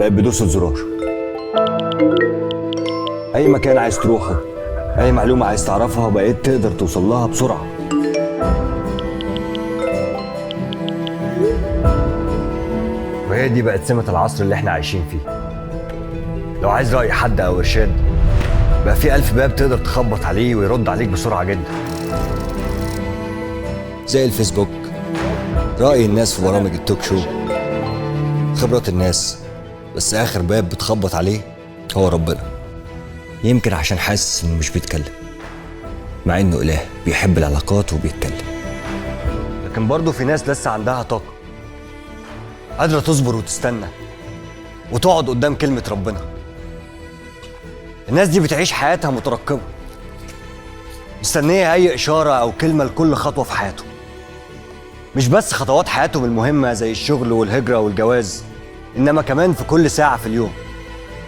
بقت بدوسة زرار. أي مكان عايز تروحه، أي معلومة عايز تعرفها، بقيت تقدر توصل لها بسرعة. وهي دي بقت سمة العصر اللي احنا عايشين فيه. لو عايز رأي حد أو إرشاد، بقى في 1000 باب تقدر تخبط عليه ويرد عليك بسرعة جدا، زي الفيسبوك، رأي الناس في برامج التوك شو، خبرات الناس. بس آخر باب بتخبط عليه هو ربنا. يمكن عشان حاسس إنه مش بيتكلم، مع إنه إله بيحب العلاقات وبيتكلم. لكن برضه في ناس لسه عندها طاقة، قادرة تصبر وتستنى وتقعد قدام كلمة ربنا. الناس دي بتعيش حياتها مترقبة، مستنية أي إشارة أو كلمة لكل خطوة في حياتهم. مش بس خطوات حياتهم المهمة زي الشغل والهجرة والجواز، إنما كمان في كل ساعة في اليوم.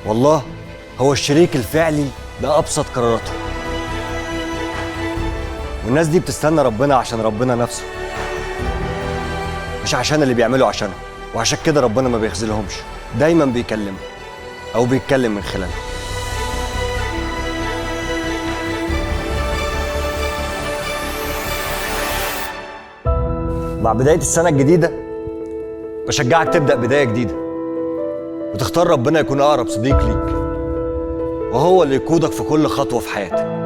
والله هو الشريك الفعلي لأبسط قراراتهم. والناس دي بتستنى ربنا عشان ربنا نفسه، مش عشان اللي بيعمله عشانهم. وعشان كده ربنا ما بيخذلهمش، دايما بيكلمهم أو بيتكلم من خلالهم. مع بداية السنة الجديدة بشجعك تبدأ بداية جديدة، وتختار ربنا يكون أقرب صديق ليك، وهو اللي يقودك في كل خطوة في حياتك.